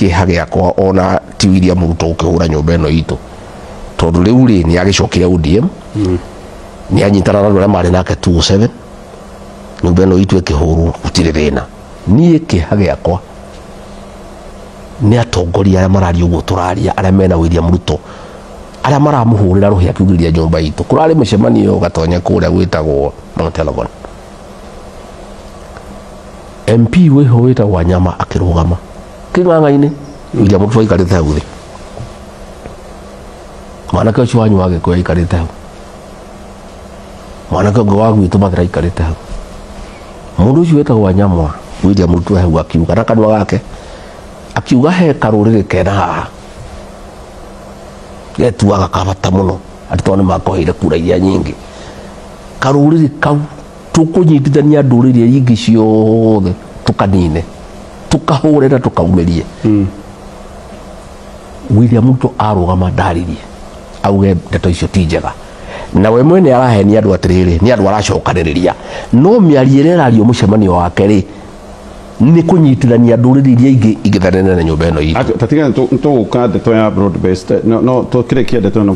Kĩeha gĩakwa ona ti William Ruto gũkĩhũra nyũmba ĩno itũ, tondũ rĩu rĩ, nĩ agĩcokire ODM, nĩ anyitana na andũ arĩa marĩ nake 207. Nyũmba ĩno itũ ĩkĩhũrwo, gũtirĩ thĩna. Niĩ kĩeha gĩakwa nĩ atongoria arĩa mararia ũguo tũraria, arĩa mena William Ruto, arĩa maramũhũrĩra rũhĩ akiugĩrĩria nyũmba itũ. Kũrarĩ mũcemanio Gatonye kũrĩa gwĩtagwo Mount Elgon. MP wĩho wĩtagwo Wanyama akĩrũgama kĩng'ang'a-inĩ, William Ruto aikarĩte hau thĩ, mwanake ũcio wanyu wa Gĩkũyũ aikarĩte hau, mwanake ũngĩ wa gwitũ Mathĩra aikarĩte hau. Mũndũ ũcio wĩtagwo Wanyama, William Ruto hau akiuga na kanua gake, akiuga he karũrĩrĩ kena haha getuaga kabata mũno, atĩ tondũ nĩ makoheire kura iria nyingĩ, karũrĩrĩ kau tũkũnyitithania ndũrĩrĩ iria ingĩ ciothe, tũkanine, tũkahũre na tũkaumĩrie. William Ruto arũgama ndaririe auge ndeto icio ti njega, na we mwene arahenia andũ atĩrĩrĩ, nĩ andũ aracokanĩrĩria, no mĩario ĩrĩa ĩrario mũcemanio wake rĩ, nĩ kũnyitithania ndũrĩrĩ iria ingĩ ingĩthanene na nyũmba ĩno itũ. Tatiga tũgũka ndeto ya broad based, no tũkĩrĩkia ndeto ĩno.